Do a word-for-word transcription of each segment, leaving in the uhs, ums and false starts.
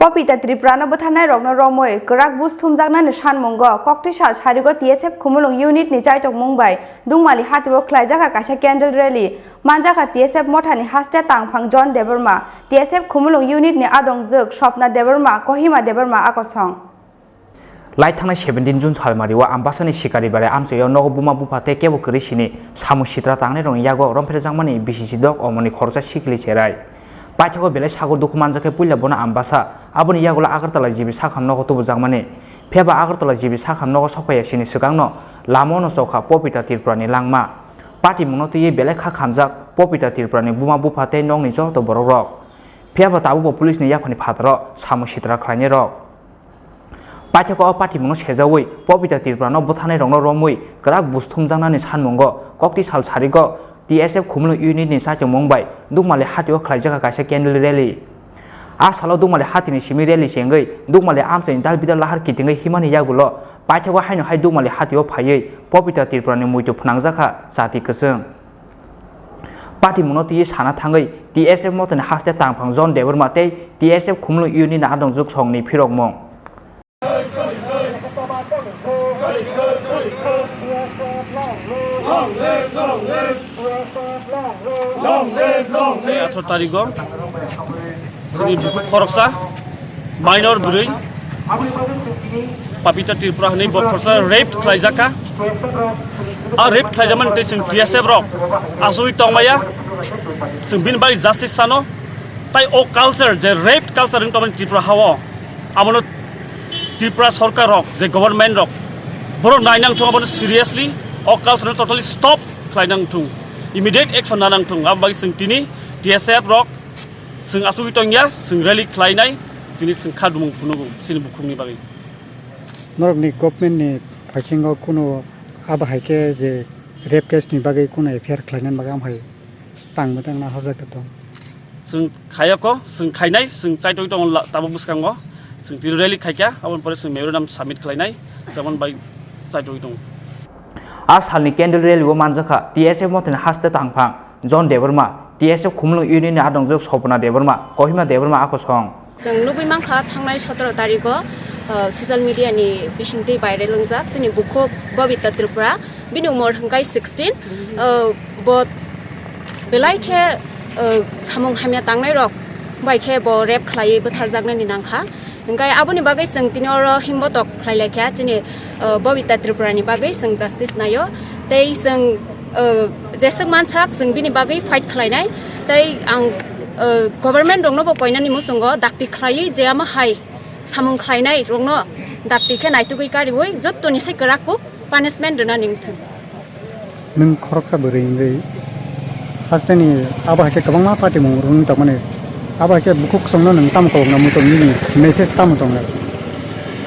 Popita Tripura no bwtharnai rokno romwi kwrak buj thumjaknani sanmungo kokti sal sarigo T S F Khumulwng unit ni chaitok mung bai Dungmali hatio khlaijak kaisa candle rally. Manjakha T S F mothani haste tangphang John Debbarma, T S F Khumulwng unit ni adongjwk Swapna Debbarma, Kohima Debbarma akosong. Lai thangnai seventeen June salmari o Ambasani sikari bare amchaio nogo buma bupha tei kebo kwrwi sini samung sitra tangnai rokni yago rompherjakmani B C C dok omoni khoroksa sikli cherai. Paithago belai sago dukhu manjakhe puila bono Ambasa aboni yagulo Agartala G B sakham nogo tubujakmani. Phiya ba Agartala G B sakham nogo sokphaiya sini swkangno lama ono chokha Popita Tripurani langma. Patimungno twiwi belai kha khamjak Popita Tripurani buma bupha tei nokni joto borokrok. Phiya ba tabukbo police ni yaphani phataro samung sitra khlainairok. Paithakgo o patimungno sejaui Popita Tripurano bwtharnairokno romwi kwrak buj thumjaknani sanmungo kokti sal sarigo T S F Khumulwng unit ni chaichomung bai Dukmali hatio khlaijak kaisa candle rally. A salo Dukmali hatini simi rally chengwi Dukmali amchaini dal bidal lahar kitingwi himani yagulo paithakgo haino hai Dukmali hatio phaiwi Popita Tripurani muitu phnangjakha chati kwchwng. Patimungno twiwi sana thangwi T S F mothani haste tangphang John Debbarma tei T S F Khumulwng unit ni adongjwk songni phirokmung. Tei atharo tarigo chini bukhuk khoroksa minor bwrwi Papita Tripura hwnwi bo khoroksa rape khlaijak kha. A rape khlaijakmani tei chwng T S F rok asugwi tongmaya, chwng bini bagwi justice sano. Tai o culture je rape culture wng tongmani Tripura hao, abono Tripura sorkar rok je government rok borok nainang thung, abono seriously o culture no totally stop khlainang thung, immediate action nanang thung. Aboni bagwi chwng tini T S F rok chwng asugwi tongya, chwng rally khlainai, tini chwng kha dumung phunugo chini bukhukni bagwi. Norokni government ni phaisinggo kunu abo hai khe je rape case ni bagwi kunu F I R khlainani bagwi am hai tangma tangna hajak tong. Chwng khayoko, chwng khainai, chwng chaitogwi tongo la-, tabuk bwskango. Chwng tini rally khaikha, aboni pore chwng memorandum submit khlainai, jemon bai chaitogwi tongo. A salni candle rally o manjakha T S F mothani haste tangphang John Debbarma, T S F Khumulwng unit ni adongjwk Sopna Debbarma, Kohima Debbarma akosong. Chwng nugwi mankha thangnai sotoro tarigo, uh, social media ni bisingtwi viral wngjak chini bukhuk Babita Tripura, bini umor hwnkhe sixteen, uh, bo belai khe, uh, samung hamya tangnai rok bai khe bo rape khlaiwi bwtharjaknani nangkha. Hwnkhe aboni bagwi chwng tini oro himbotok khlai laikha chini, uh, Babita Tripura ni bagwi chwng justice naio. Tei chwng, uh, jeswk mansak chwng bini bagwi fight khlainai. Tei ang, uh, government rokno bo koinani muchungo dakti khlaiwi je ama hai samung khlainai rokno dakti khe naitugwi kariui jottoni sai kwrak kuk punishment rwnani wngthung. Nwng khoroksa bwrwi wngwi hasteni abo hai khe kwbangma patimung rwngwi tongmani, abo hai khe bukhuk chwngno nwng tamo kok nangmwi tong nini message tamo tongnai?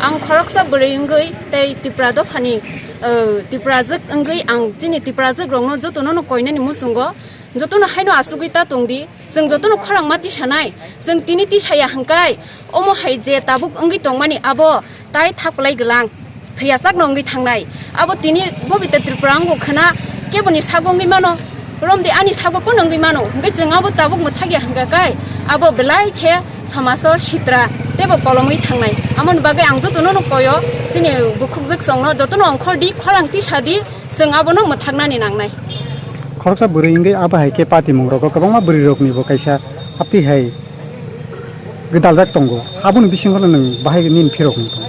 Ang khoroksa bwrwi wngwi tei Tripura dophani, uh, Tiprajwk wngwi ang chini Tiprajwk rokno jotono no koinani muchungo jotono haino asugwi ta tongdi. Chwng jotono khorang ma tisanai, chwng tini tisaya hwnkhe omo hai je tabuk wngwi tongmani abo tai thak plai gwlang thwiyasak no wngwi thangnai. Abo tini Bobita Tripura wngkha khwna keboni sago wngwi mano, romdi ani sago pono wngwi mano, hwnkhe chwng abo tabuk mwthakya hwnkha khe abo belai khe somajo sitra teibo kolomwi thangnai. Amoni bagwi ang jotono no koyo chini bukhukjwk chwngno jotono ongkhordi, khorang tisadi. Chwng abono mwthaknani nangnai. Khoroksa bwrwi wngwi abo hai khe patimung rogo kwbangma bwrwi rokni bo kaisa aptwi hai gwdaljak tongo, aboni bisingo no nwng bahai nini phirok wng tong?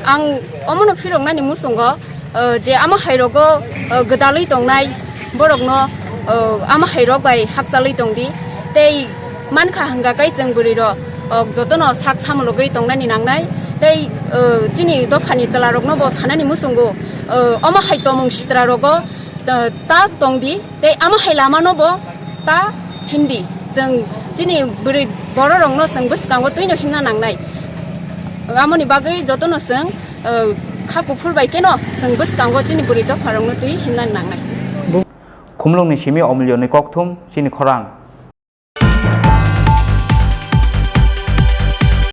Ang omono phiroknani muchungo, uh, je ama hai rogo, uh, gwdalwi tongnai borokno, uh, ama hai rok bai hakchalwi tongdi tei mankha hwnkha khe chwng bwrwi rok, uh, jotono sak samulogwi tongnani nangnai tei, uh, chini dophani chwla rokno bo sanani muchungo. O, omo hai tongmung sitra rogo, ta, ta tongdi, tei omo hai lama no bo ta himdi. Chwng chini bwrwi borok rok no chwng bwskango twi no himna nangnai. Amoni bagwi joto no chwng, o, kha kuphur bai khe no chwng bwskango chini bwrwi dopha rok no twi himna nangnai. Khumulwng ni simi Omulyo ni kokthum chini khorang.